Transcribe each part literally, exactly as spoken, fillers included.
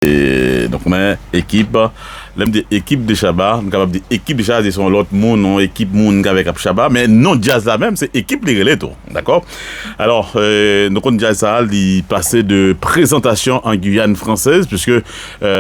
E, donk, men, ekip, lè m di ekip de Shabba, nou kapab di ekip de Shabba, se yon lòt moun, yon ekip moun k avèk ap Shabba, men non djaz la menm, se ekip li rele tou, dakò? Alò, e, nou konn djaz sa, li pase de prezantasyon an Guyane Française, puiske, e,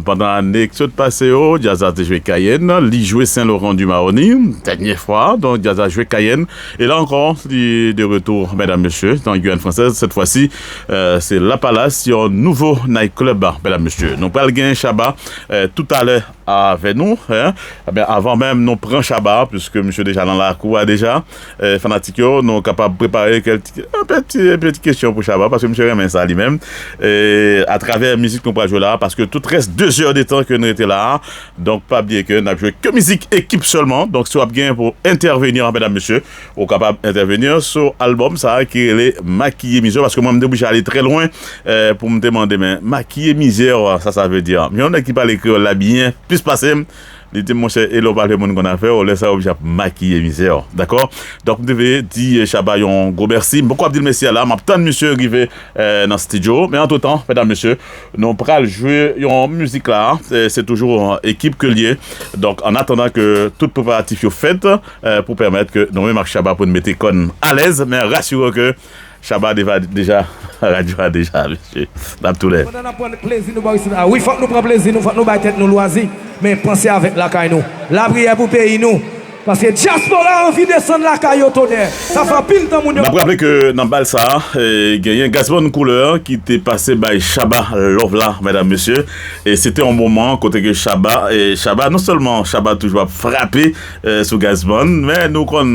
pandan ane k sot pase yo, djaz la te jwe Cayenne, li jwe Saint Laurent du Maroni, dènyè fwa, donk djaz la jwe Cayenne, e la ankò, li de retour, medam, mesye, nan Guyane Française, cette fois-ci, e, se La Palace, yon nouvo night club, medam, mesye. Nou pral gen Shabba, e, toutalè avè nou, en. Ebyen, avan menm nou pran Shabba, puiske misye deja nan lakou a deja, e, fanatik yo, nou kapab prepare kèk ti, yon peti, peti kesyon pou Shabba, paske misye renmen sa li menm. E, atravè mizik nou pral jwe la, paske tout rès de zè de tan ke n rete la, donk pa bliye ke n ap jwe ke mizik ekip sèlman. Donk si w ap gen pou entèveni, medam, mesye, ou kapab entèveni sou albòm sa a ki rele Makiye Mizè, paske mwen, m te oblije ale trè lwen, e, pou m te mande, men makiye mizè, sa, sa vle di. Men yon nèg ki pale kreyòl la byen, plis pase m, li di, monchè, e lè w pale moun konn afè w, lè sa yo oblije ap makiye mizè, dakò? Donk, m te vle di, e, Shabba yon gwo mèsi. M poko ap di l mèsi a la, m ap tann misye rive, e, nan estidyo. Men antretan, medam, mesye, nou pral jwe yon mizik la, e, se toujou, e, ekip ke l ye. Donk, an atandan ke tout preparatif yo fèt, e, pou pèmèt ke nou menm ak Shabba pou n mete kò n alèz, men rasire w ke Shabba deva-, deja, radyo a deja, mesye. N ap tou lè. Pandan n ap pran plezi nou bò isit la. Wi, fòk nou pran plezi nou, fòk nou bay tèt nou lwazi. Men panse avèk lakay nou. Lapriyè pou peyi nou. Paske dyaspora anvi desann lakay yo, tonè. Sa fè anpil tan moun yo. N ap raple ke nan bal sa a, e, genyen Gazzman Couleur ki te pase bay Shabba love la, medam, mesye. E se te yon moman kote ke Shabba, e, Shabba, non sèlman Shabba toujou ap frape, e, sou Gazzman, men nou konn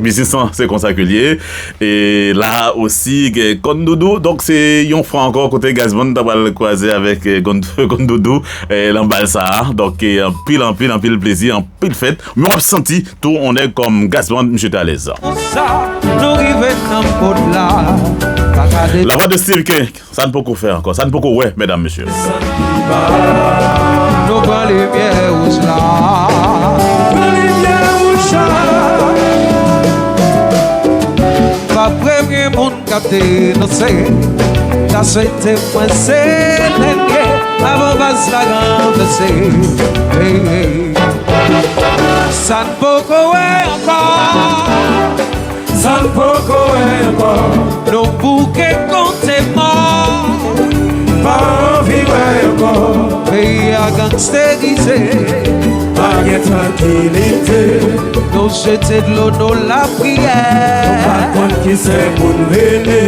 biznis lan, se konsa ke l ye. E la osi, gen Konn Doudou. Donk, se yon fwa ankò kote Gazzman ta pral kwaze avèk, e, Konn, Konn Doudou, e, nan bal sa a. Donk, e, anpil, anpil, anpil plezi, anpil fèt. Men w ap santi tou, on nèg kòm Gazzman, misye te alèz. Konsa, nou rive nan kòd la. Pa gade. La voix de Steve King. Sa n poko fè ankò, sa n poko wè, medam, mesye. Nou pran limyè wouj la. Pran limyè wouj la. Pa premye moun k ap denonse, ta swete mwen se dènye. Avan baz la ranvèse. Hey, hey. Sa n poko wè ankò. Sa n poko wè ankò. Nou bouke konte mò. Pa anvi wè ankò. Peyi a gangsterize. Pa gen trankilite. Nou jete dlo, nou lapriyè. Nou pa konn ki sè pou n rele.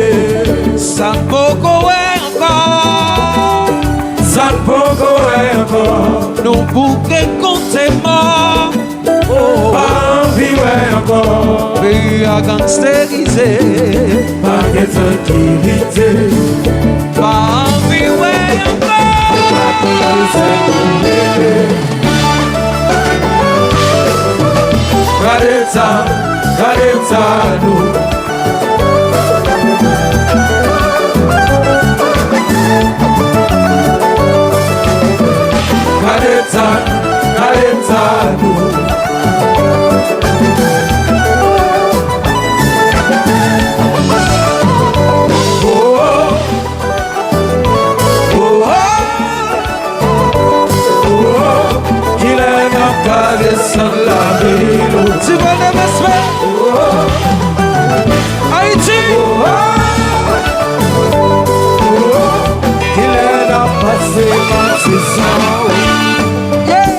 Sa n poko wè ankò. Sa n poko wè ankò. Nou bouke konte mò. Pa anvi wè ankò. Peyi a gangsterize. Pa gen trankilite. Pa anvi wè ankò. Gade sa, gade sa nou. Gade sa, gade sa nou. Oh, oh, oh, oh, oh. Kilè n ap ka desann lavi nou? Ti bòn de respè. Ayiti! Kilè n ap pase Matisan? Yeah!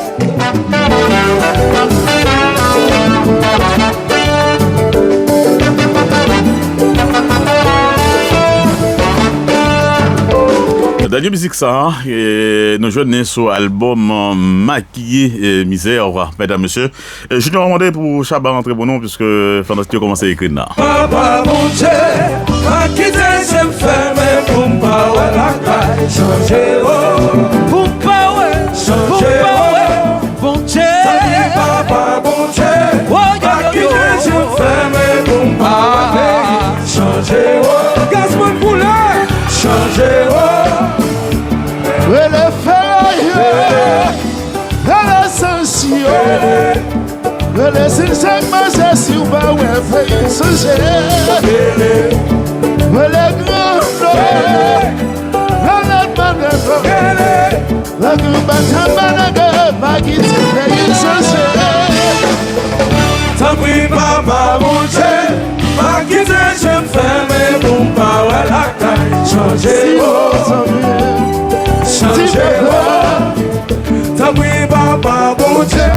Dènye mizik sa, e, nou jwenn li sou albòm, e, Makiye, e, Mizè, medam, mesye. E, Junior mande pou Shabba rantre pou nou, piske fanatik yo kòmanse ekri n la. Papa Bondye, pa kite je m fèmen pou m pa wè lakay chanje, oh. Pou m pa wè, pou m pa wè, Bondye. Papa Bondye, pa kite je m fèmen pou m pa wè peyi chanje, oh. Gazzman Couleur, chanje, oh. Rele Fèyè, rele Sansyon. Rele Zilzèk manzè si w pa wè peyi chanje. Rele Gran Florè. Rele Bann Rele. Tanpri, Papa Bondye, pa kite je m fèmen pou m pa wè lakay. Chanje, o, chanje, o. Tanpri, Papa Bondye,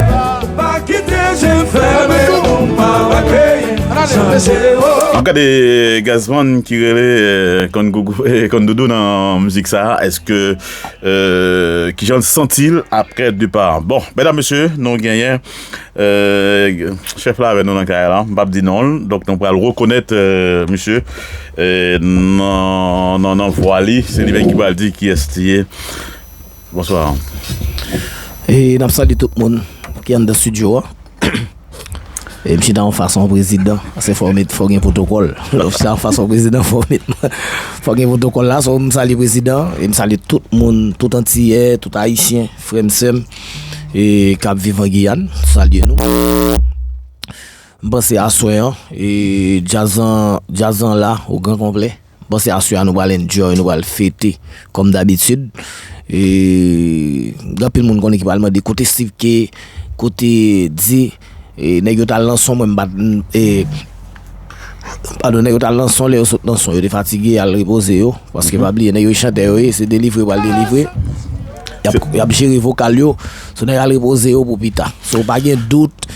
pa kite je m fèmen pou m pa wè peyi m chanje, o. N ap gade Gazman ki rele, eh, Konn Gougou, eh, Konn Doudou nan mizik sa. Èske, eh, kijan l santi l apre depa? Bon, medam, mesye, nou genyen, eh, chèf la avè nou nan kay la. M p ap di non l. Donk, nou pral rekonèt, eh, misye, eh, nan, nan, nan vwa li. Se li menm ki pral di kiyès li ye. Bonswa. E n ap salye tout moun ki anndan estidyo a. E m chita yon fason prezidan, paske fò w met, fò w gen pwotokòl. Lè w chita yon fason prezidan, fò w met, fò w gen pwotokòl la. So, m salye prezidan, e m salye tout moun, tout Antiyè, tout Ayisyen, frè m, sè m, e k ap viv an Giyàn, m salye nou. M panse aswè an, e djaz an, djaz an la, o gran konplè. M panse aswè a nou pral enjoy, nou pral fete, kòm dabitid. E, gen anpil moun konnen ki pral mande kote Steve K, kote Di, e, nèg yo t al nan son, mwen m pa t, e, padon, nèg yo t al nan son, lè yo sot nan son, yo te fatige, y al repoze yo, paske pa bliye, nèg yo chantè yo ye, se delivre yo pral delivre. Y ap, y ap jere vokal yo, so nèg al repoze yo pou pita. So, pa gen dout,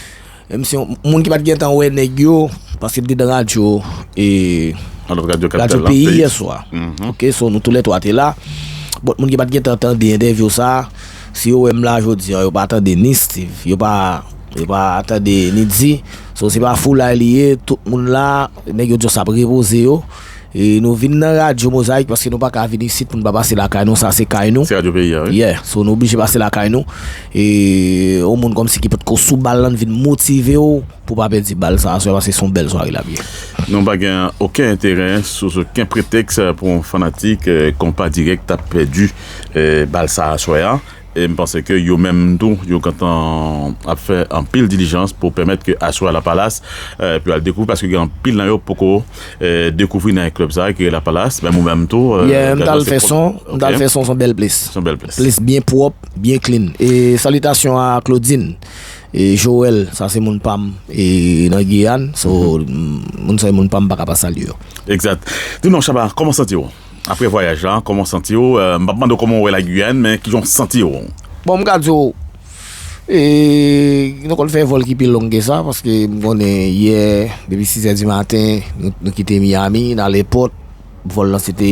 Menm si yon moun ki pa t gentan wè nèg yo, paske m te nan radyo, e, Radyo Radyo Kapital la, Peyi yè swa. Oke, so nou toulètwa te la. But moun ki pa t gentan tande entèvyou sa, si yo wè m la jodi a, yo pa tande ni Steve, yo pa, yo pa tande ni Di. So, se pa foulay li ye, tout moun la, nèg yo just ap repoze yo. E nou vin nan radyo Mozayik paske nou pa ka vin isit pou n pa pase lakay nou, sa se kay nou. Se radyo peyi a, wi. Yeah, so nou oblije pase lakay nou. E yon moun kòmsi ki potko sou bal lan vin motive w pou w pa pèdi bal sa aswè paske se yon bèl sware l ap ye. Nou pa gen okenn enterè sou okenn pretèks pou yon fanatik, eh, Konpa Dirèk ta pèdi, eh, bal sa aswè a. E m panse ke yo menm tou, yo gentan ap fè anpil dilijans pou pèmèt ke aswè a Lapalas, eh, pou y al dekouvri, paske gen anpil nan yo poko, eh, dekouvri nan klèb sa a ki rele Lapalas. Menm ou menm tou, eh, Yeah, m t al fè son, m t al fè son, se yon bèl plis. Se yon bèl plis. Plis byen pwòp, byen clean. E salitasyon a Claudine, e Joël, sa se moun pa m, e nan Giyàn. So, m, moun sa se moun pa m, m pa ka pa salye yo. Egzat. Di non, Shabba, kòman w santi w? Apre vwayaj la, kòman w santi w? Eh, m p ap mande w kòman w wè Lagiyàn, men kijan w santi w? Bon, m ka di w, e, nou konn fè vòl ki pi long ke sa, paske m konnen yè, depi sis è di maten, nou, nou kite Miami, n al èpòt, vòl lan se te,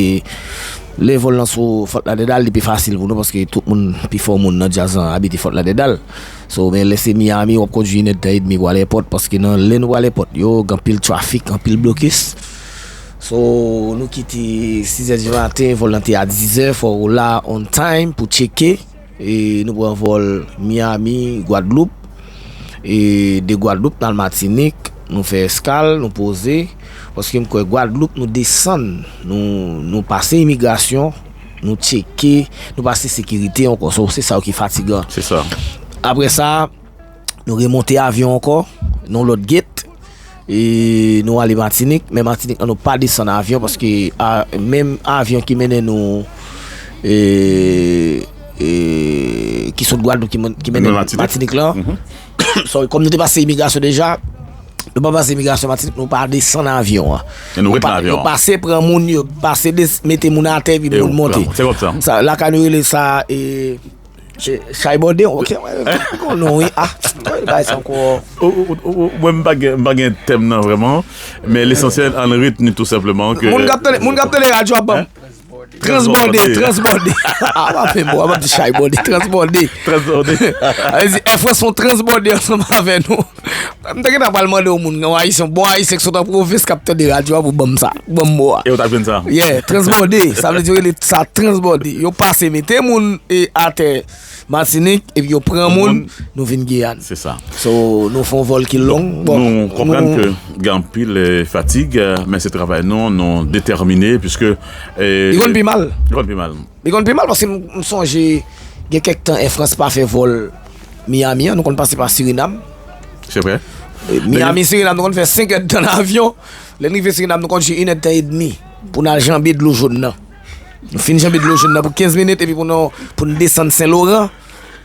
lè vòl lan sou Fort Lauderdale, li pi fasil pou nou, paske tout moun, pifò moun nan djaz lan abite Fort Lauderdale. So, men lè se Miami, w ap kondui inèdtan edmi pou al èpòt, paske nan lè nou pral èpòt yo, gen anpil trafik, anpil blokis. So, nou kite sis è di maten, vòl lan te a diz è, fò w la on time pou tcheke. E nou pran vòl Miami, Gwadloup. E de Gwadloup, n al Matinik, nou fè eskal, nou poze. Paske m kwè Gwadloup, nou desann, nou, nou pase imigrasyon, nou tcheke, nou pase sekirite ankò. So, se sa yo ki fatigan. Se sa. Apre sa, nou remonte avyon ankò, nan lòt gate. E nou ale Matinik, men Matinik lan nou pa desann avyon paske a, menm avyon ki mennen nou, e, e, ki sot Gwadloup ki, men- ki mennen Matinik. Matinik lan. Sorry, kòm nou te pase imigrasyon deja, nou pa pase imigrasyon Matinik, nou pa desann avyon an. E nou ret nan avyon an. Yo pase pran moun, yo pase des- mete moun atè, epi moun monte. Se kòm sa. Sa, lakay nou rele sa, e, Chay bòde, ok, wi, wi, non, wi, ah, wi, bagay sa ankò. Mwen, m pa gen, m pa gen tèm nan vrèman, men lesansyèl, ann retni tou senpleman ke moun k ap tande, moun k ap tande radyo ap ban m. Transbòde, transbòde. Ah, w ap fè m, w ap di chay bòde, transbòde. Transbòde. Sa vle di, Air France fè yon transbòde ansanm avè nou. M te gentan pral mande yon moun, yon ayisyen, bon ayisyen ki sot an pwovens k ap tande radyo a pou ban m sa, pou ban m mo a. E w t ap jwenn sa? Yeah, transbòde. Sa vle di yo rele sa transbòde. Yo pase mete moun e atè Matinik, epi yo pran moun, nou vin Giyàn. Se sa. So, nou fè yon vòl ki long. Bon, nou konprann ke gen anpil, eh, fatig, eh, men se travay nou, nou detèmine, piske, eh, li konn pi mal. Li konn pi mal. Li konn pi mal paske m, m sonje gen kèk tan Air France pa fè vòl Miami an, nou konn pase pa Sirinam. Se vre. E, Miami, Sirinam, nou konn fè senk èdtan nan avyon. Lè n rive Sirinam, nou konn jwe inèdtan edmi pou n al janbe dlo jòn nan. Nou fin janbe dlo jòn nan pou kenz minit, epi pou nou, pou n desann Sen Loran.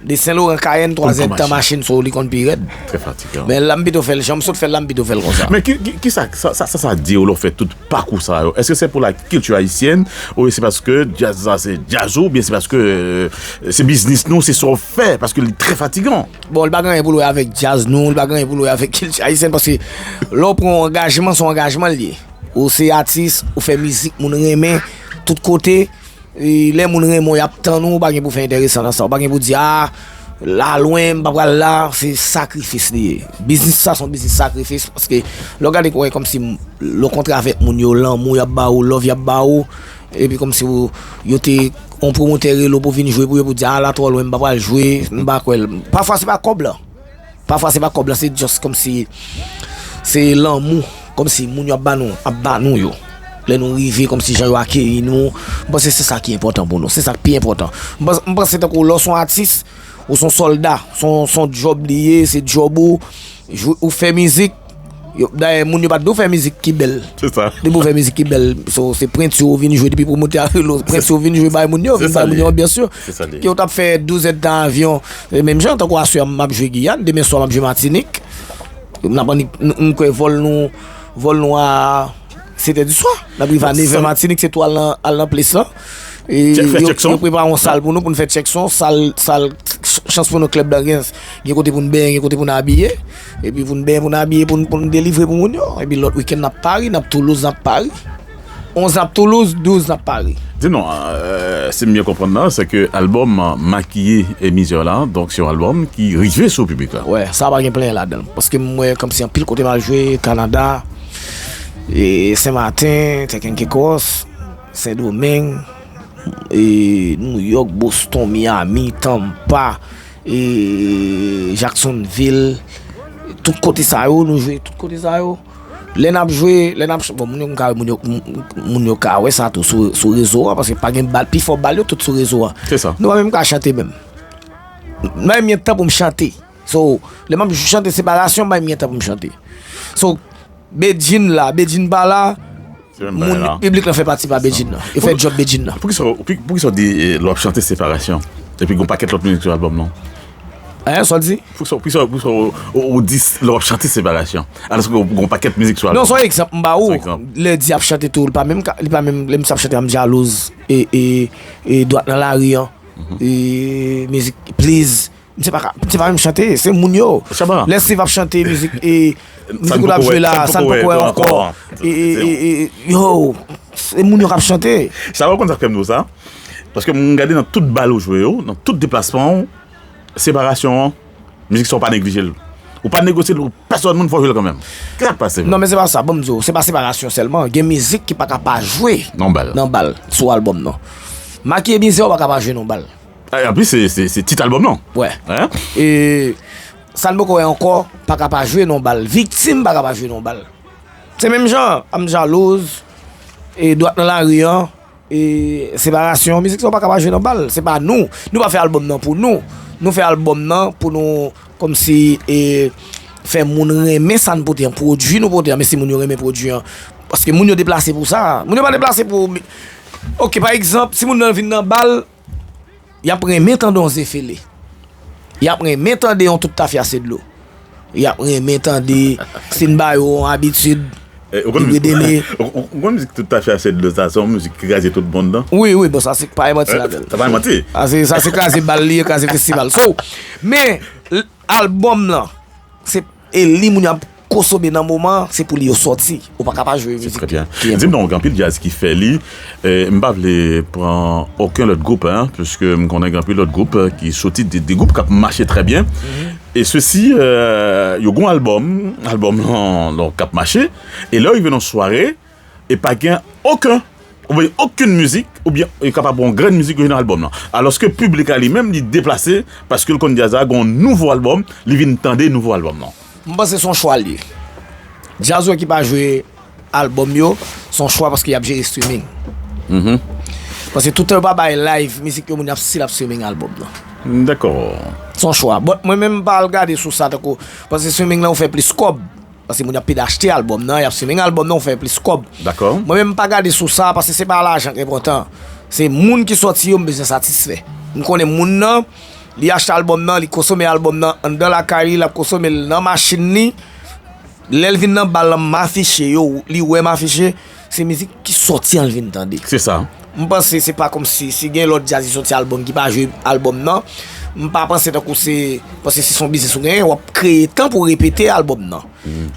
De Sen Loran Kayèn, twazèdtan machin sou ou, li konn pi rèd. Trè fatigan. Men la m pito fè l, jan m sot fè l la, m pito fè l konsa. Men ki, ki, ki sa, sa, sa, sa, sa di w lè w fè tout pakou sa yo? Èske se pou la kilti ayisyèn, ou se paske djaz la se djaz ou, oubyen se paske, euh, se biznis nou, se sa w fè, paske li trè fatigan? Bon, li pa gen anyen pou l wè avèk djaz nou, li pa gen anyen pou l wè avèk kilti ayisyèn, paske lè w pran yon angajman, se yon angajman l ye. Ou se atis, ou fè mizik, moun renmen, tout kote, e lè moun renmen w, y ap tann ou, ou pa gen pou fè enteresan nan sa. Ou pa gen pou di, "A, la lwen, m pa pral la," se sakrifis li ye. Biznis sa se yon biznis sakrifis, paske lè w gade, w wè kòmsi lè w kontre avèk moun yo, lanmou y ap ba ou, love y ap ba ou, epi kòmsi ou, yo te, yon pwomotè rele w pou vin jwe pou yo, pou di, "A, la twò lwen, m pa pral jwe, m pa kwè l." Pafwa, se pa kòb la. Pafwa, se pa kòb la, se just kòmsi se lanmou, kòmsi moun yo ap ba nou, ap ba nou yo. Lè nou rive, kòmsi jan yo akeyi nou, m panse se sa ki enpòtan pou nou. Se sa k pi enpòtan. M panse, m panse tankou lè w se yon atis, ou se yon sòlda, se yon, se yon djòb li ye, se djòb ou, jwe, ou fè mizik. Yo, dayè, moun yo pa t di w fè mizik ki bèl. Se sa. Depi w fè mizik ki bèl, so, se pwenti ou vin jwe, depi pwomotè a rele w, pwenti ou vin jwe bay moun yo, vin bay moun yo anbyans yo. Se sa li ye. Ke w t ap fè douz èdtan avyon, e menm jan, tankou aswè a m ap jwe Giyàn, demen swa m ap jwe Matinik. N ap annik, m, m kwè vòl nou, vòl nou a sèt è di swa. N ap rive a nevè Matinik, se tou al nan, al nan plis lan. E yo, yo prepare yon sal pou nou, pou n fè tchèk son, sal, sal, ch-, chans pou nou klèb la gen, gen kote pou n benyen, gen kote pou n abiye. Epi pou n benyen, pou n abiye, pou n, pou n delivre pou moun yo. Epi lòt wikenn n ap Pari, n ap Toulouz, n ap Pari. Onz n ap Toulouz, douz n ap Pari. Di non, euh, si m byen konprann nan, se ke albòm, euh, Makiye e Mizè la, donk se yon albòm ki rive sou piblik la. Wè, sa pa gen plenyen ladan l. Paske m wè kòmsi anpil kote m al jwe, Kanada, e Senmaten, Tèkenke Kòs, Sendomeng, e Nouyòk, Boston, Miami, Tampa, e Jacksonville, tout kote sa yo, nou jwe tout kote sa yo. Lè n ap jwe, lè n ap ch-, bon, moun yo ka, moun yo, moun yo ka wè sa tou sou, sou rezo a, paske pa gen bal, pifò bal yo tout sou rezo a. Se sa. Nou pa menm ka chante menm. M pa menm gen tan pou m chante. So, lè m ap chante separasyon, m pa menm gen tan pou m chante. So, Bedjine la, Bedjine pa la, moun, piblik lan fè pati pa Bedjine nan. Yo fè djòb Bedjine nan. Poukisa, pou, poukisa w di, eh, lè w ap chante separasyon? Epi gen yon pakèt lòt mizik sou albòm nan. Hein, sa w di? Poukisa, poukisa, poukisa w, w, w di lè w ap chante separasyon? Alòske gen yon pakèt mizik sou albòm. Non, se yon egzanp m ba ou. Se yon egzanp. Lè di ap chante tou, li pa menm ka, li pa menm, lè misye ap chante, "M djalouz", e, e, e "Dwat nan lari" an, e mizik "Please". Misye pa ka, misye pa menm chante, se moun yo. Shabba. Lè Steve ap chante mizik, e, mizik ou t ap jwe la, sa n poko wè ankò. E, e, e, e, yo, se moun yo k ap chante. Shabba, ou konn sa k fè m di w sa? Paske m gade nan tout bal ou jwe yo, nan tout deplasman w, separasyon an, mizik sa w pa neglije l. Ou pa negosye l pou pèsòn moun, fò w jwe l kanmenm. Kisa k pase? Non, men se pa sa, ban m di w, se pa separasyon sèlman. Gen mizik ki pa ka pa jwe nan bal, nan bal, sou albòm nan. Makiye Mizè ou pa ka pa jwe nan bal. Ah, anplis, se, se, se tit albòm nan. Wè. Hein? E sa n poko wè ankò, pa ka pa jwe nan bal. Viktim pa ka pa jwe nan bal. Se menm jan, "M djalouz", e "Dwat nan lari" an, e separasyon, mizik sa yo pa ka pa jwe nan bal. Se pa nou. Nou pa fè albòm nan pou nou. Nou fè albòm nan pou nou, kòmsi, e, fè moun renmen sa n pote an, pwodui nou pote an, men si moun yo renmen pwodui an. Paske moun yo deplase pou sa. Moun yo pa deplase pou, oke, pa egzanp, si moun nan vin nan bal, y ap renmen tande yon Zefele. Y ap renmen tande yon Tout tafya se dlo. Y ap renmen tande, si n ba yo yon abitid, ou konn, li rele. Ou, ou, ou konn mizik Tout tafya se dlo sa, se yon mizik ki kraze tout bòn nan. Wi, wi, bon, sa se pa yon manti ladan l. Sa pa yon manti. Sa se, sa se kraze bal li ye, kraze festival. So, men, l-, albòm lan, se, e li moun yo ap konsome nan moman, se pou li yo sòti. Ou pa ka pa jwe mizik ki enpòtan. Di m non, gen anpil djaz ki fè li. E, m pa vle pran okenn lòt gwoup, hein, puiske m konnen gen anpil lòt gwoup, eh, ki soti de, de gwoup k ap mache trè byen. E sesi, eh, yo gon albòm, albòm lan, donk, k ap mache. E lè yo rive nan sware, e pa gen okenn, oubyen okenn mizik, oubyen yo kapab yon grenn mizik yo jwe nan albòm lan. Alòske piblik la li menm, li deplase, paske l konn djaz la, gon nouvo albòm, li vin tande nouvo albòm lan. M panse se yon chwa l ye. Djaz wè ki pa jwe albòm yo, se yon chwa paske y ap jere streaming. Paske toutan yo pa bay live mizik yo, moun ap still ap streaming albòm nan. Dakò. Se yon chwa. But mwen menm m pa al gade sou sa tankou, paske streaming lan ou fè plis kòb. Paske moun ap pede achte albòm nan, y ap streaming albòm nan, ou fè plis kòb. Dakò. Mwen menm m pa gade sou sa, paske se pa lajan ki enpòtan. Se moun ki sòti yo m bezwen satisfè. M konnen moun nan, li achte albòm nan, li konsome albòm nan anndan lakay li, l ap konsome l nan machin li. Lè l vin nan bal lan, m afiche yo, li wè m afiche, se mizik ki sòti an l vin tande. Se sa. M panse se pa kòmsi si gen lòt djaz ki sòti albòm ki pa jwe albòm nan, m pa panse tankou se, paske si se yon biznis ou genyen, w ap kreye tan pou repete albòm nan.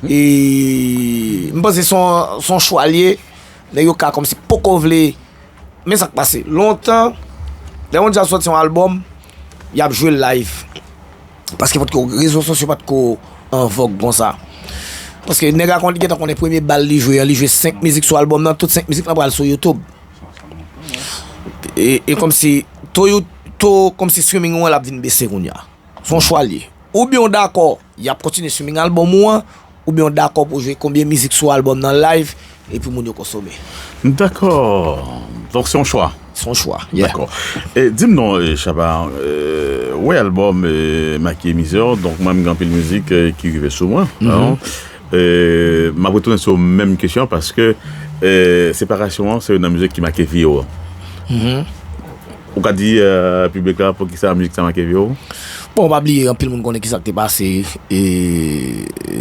E m panse se yon, se yon chwa l ye, nèg yo ka kòmsi poko vle. Men sa k pase, lontan, lè yon djaz sòti yon albòm, y ap jwe l live. Paske potko rezo sosyo potko an vòg konsa. Paske nèg la konn, li gentan konnen premye bal li jwe an, li jwe senk mizik sou albòm nan, tout senk mizik lan pral sou YouTube. E, e kòmsi to, to kòmsi streaming ou an l ap vin bese kounye a. Se yon chwa l ye. Oubyen w dakò, y ap kontinye streaming albòm ou an, oubyen w dakò pou w jwe konbyen mizik sou albòm nan live, epi moun yo konsome. Dakò. Donk se yon chwa. Se yon chwa, yeah. Dakò. E di m non, e, Shabba, e, wè albòm, e, Make Mizè, donk mwen m gen anpil mizik, e, ki rive sou mwen, non? E, m ap retounen sou menm kesyon paske, e, Separasyon an se youn nan mizik ki make vi w. Ou ka di, e, piblik la poukisa mizik sa make vi w? Bon, pa bliye, anpil moun konnen kisa k te pase, e,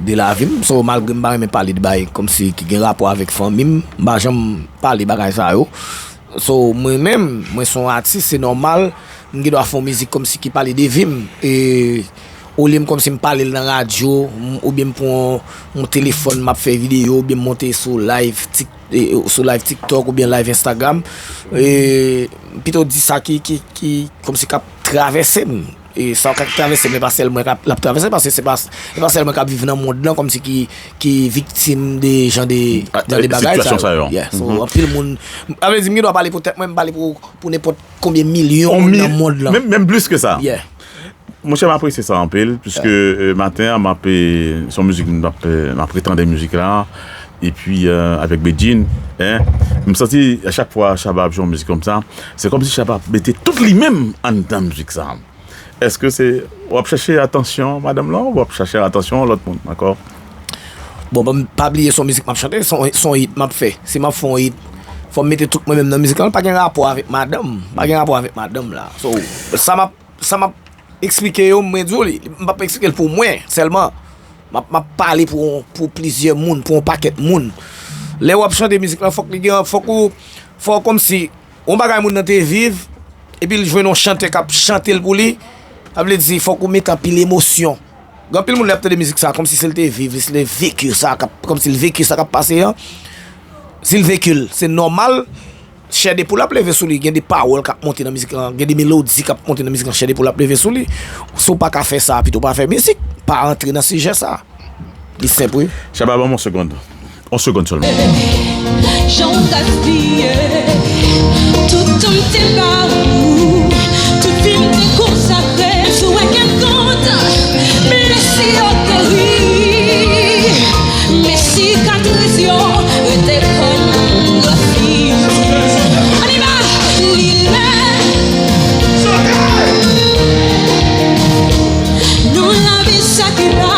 de lavi m. So, malgre m pa renmen pale de bagay kòmsi ki gen rapò avèk fanmi m, m pa janm pale bagay sa yo. So, mwen menm, mwen se yon atis, se nòmal, m gen dwa fè yon mizik kòmsi ki pale de vi m. E, olye m kòmsi m pale l nan radyo, m, oubyen m pran yon, yon telefòn, m ap fè videyo, oubyen m monte sou live Tik e, sou live TikTok oubyen live Instagram, e, pito di sa ki, ki, ki kòmsi k ap travèse m. E sa k ap travèse m, e pa sèl mwen k ap, l ap travèse, paske se pa, e pa sèl mwen k ap viv nan mond lan, kòmsi ki, ki viktim de jan de, jan de bagay sa yo. Yeah. So, anpil moun, sa vle di, m gen dwa pale pou tèt mwen, m pale pou, pou nenpòt konbyen milyon moun nan mond lan. Menm, menm plis ke sa. Yeah. Monchè, m apresye sa anpil, piske, e, maten an, m ap, e, se yon mizik m ap, e, m ap retande mizik la, epi, e, avèk Bedjine, en, m santi a chak fwa Shabba ap jwe yon mizik konsa, se kòmsi Shabba ap mete tout li menm anndan mizik sa. Èske se, w ap chèche atansyon madanm lan, ou w ap chèche atansyon lòt moun ankò? Bon, bon, pa bliye se yon mizik m ap chante, se yon, se yon hit m ap fè. Si m ap fè yon hit, fò m mete tout mwen menm nan mizik lan, li pa gen rapò avèk madanm, pa gen rapò avèk madanm la. So, sa m ap sa m ap eksplike yo, mwen di w li, m p ap eksplike l pou mwen sèlman. M ap, m ap pale pou, pou plizyè moun, pou yon pakèt moun. Lè w ap chante mizik lan, fòk li gen, fòk ou, fò kòmsi yon bagay moun nan te viv, epi l jwenn yon chantè k ap chante l pou li, sa vle di fòk ou mete anpil emosyon. Gen anpil moun lè ap tande mizik sa, kòmsi se l te viv, se l te veki sa, k ap, kòmsi l veki sa k ap pase an. Si l veki l, se nòmal, chè de poul ap leve sou li, gen de pawòl k ap monte nan mizik lan, gen de melodi k ap monte nan mizik lan, chè de poul ap leve sou li. Si w pa ka fè sa, pito pa fè mizik, pa antre nan sijè sa. Li senp, wi. Shabba, ban m yon segonn. Yon segonn sèlman. Jan w gaspiye tout tan m te ba ou, tout vi m te konsakre sou wè kèk kont blesi yo geri. Men sikatris yo rete kòm grafiti. Ann, ann, ann, li lè. Non, lavi sa ki la,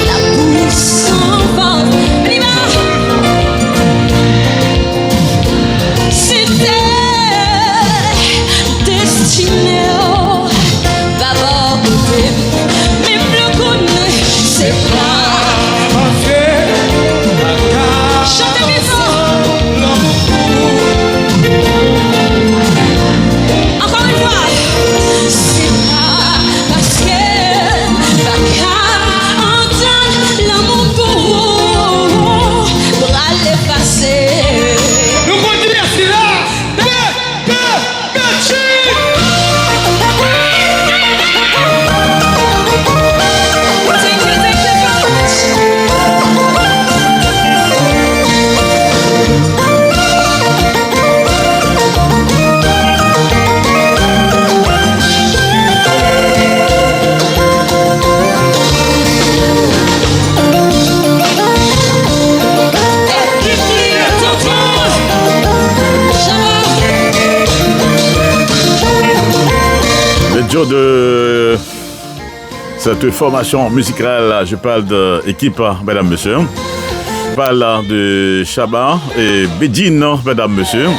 la pou sanfòm. Ann, ann, ann. Se te destine w. Pa bò kote m, menm lè w konnen se pa. Chante pi fò. Ankò yon fwa. Se pa paske m pa ka antann lanmou pou ou pral efase. Nou kontinye sila. Le duo de cette formation musicale, je parle de équipe, mesdames, messieurs. Je parle de Shabba et Bedjine, mesdames, messieurs.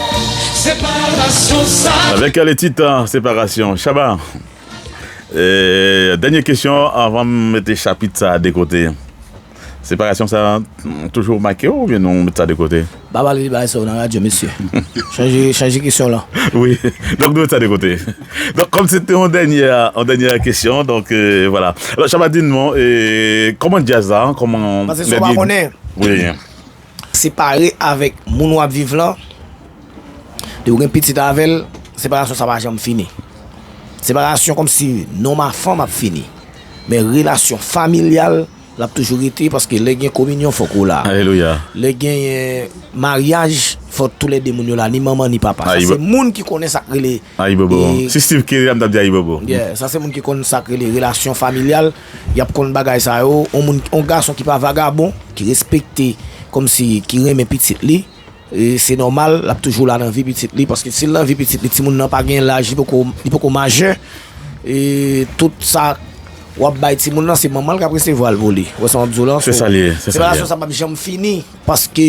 Separasyon sa. Avec le titre, euh, Séparation. Shabba, euh, dènyè kesyon anvan m mete chapit sa de kote. Separasyon sa, mm, toujou make w oubyen nou met sa de kote? Pa pale de bagay sa yo nan radyo, mesye. Chanje, chanje kesyon lan. Wi. Donk, nou met sa de kote. Donk, kòm se te yon dènyè, yon dènyè kesyon, donk, euh, vwala. Alò, Shabba, di n non, e, kòman djaz la, kòman... Paske sa w pa konnen. Wi. Separe avèk moun w ap viv lan, depi w gen pitit avè l, separasyon sa pa janm fini. Separasyon kòmsi nonm a fanm ap fini. Men relasyon familyal, l ap toujou rete, paske lè gen kominyon, fòk ou la. Alelouya. Lè genyen maryaj, fòk toulède moun yo la, ni manman, ni papa. Sa se moun ki konnen sa k rele... Ayibobo. Si Steve Kerry la, m t ap di ayibobo. Yeah, sa se moun ki konn sa k rele relasyon familyal. Y ap konn bagay sa yo. On moun, on gason ki pa vagabon, ki respekte, kòmsi, ki renmen pitit li. E se nòmal, l ap toujou la nan vi pitit li, paske si l nan vi pitit li, timoun nan pa gen laj, li poko, li poko majè. E tout sa w ap bay timoun nan, se manman l k ap resevwa l pou li. Ou wè sa m ap di w lan? Se sa l ye, se sa l ye. Separasyon sa p ap janm fini, paske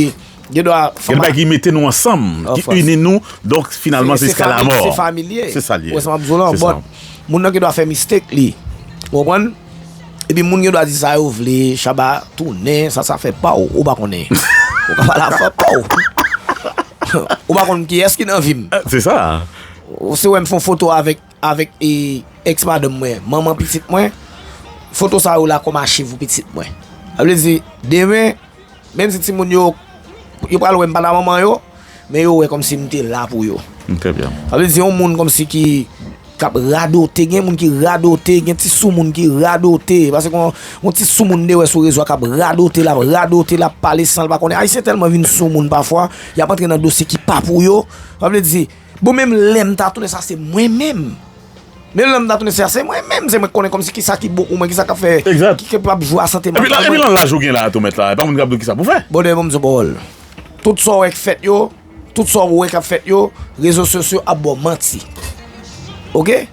gen dwa... Gen bagay ki mete nou ansanm, ki ini nou, donk finalman se jiska lamò. Se fami l ye. Se sa l ye. Ou wè sa m ap di w lan? Bon, moun nan gen dwa fè mistake li. Ou konprann? Epi moun gen dwa di sa yo vle, Shabba, tounen, sa, sa fè pa w, ou pa konnen. Ou ka pale afè pa w. Ou pa konn kiyès ki nan vi m. Eh, se sa. Ou se wè m fè yon foto avèk, avèk, e, ex madanm mwen, manman pitit mwen, foto sa yo la kòm achiv pou pitit mwen. Sa vle di, demen, menm si timoun yo, yo pral wè m pa nan manman yo, men yo wè kòmsi m te la pou yo. Mm, trè byen. Sa vle di, yon moun kòmsi ki, k ap radote, gen moun ki radote, gen ti soumoun ki radote, paske yon, yon ti soumoun de wè sou rezo a k ap radote, l ap radote, l ap pale san l pa konnen. Ayisyen tèlman vin soumoun pafwa, y ap antre nan dosye ki pa pou yo. Sa vle di, bon, menm lè m ta tounen sa, se mwen menm. Men lè m ta tounen sa, se mwen menm, se mwen k konnen kòmsi kisa ki bon pou mwen, kisa k ap fè, ki, ki p ap jwe a sante mantal mwen. Epi lan, epi lan laj ou gen la tou, mèt la, e pa moun k ap di w kisa pou fè. Bon, dèyè bon, m di w pawòl. Tout sa w wè k fèt yo, tout sa w wè k ap fèt yo, rezo sosyo ap ba w manti. Oke?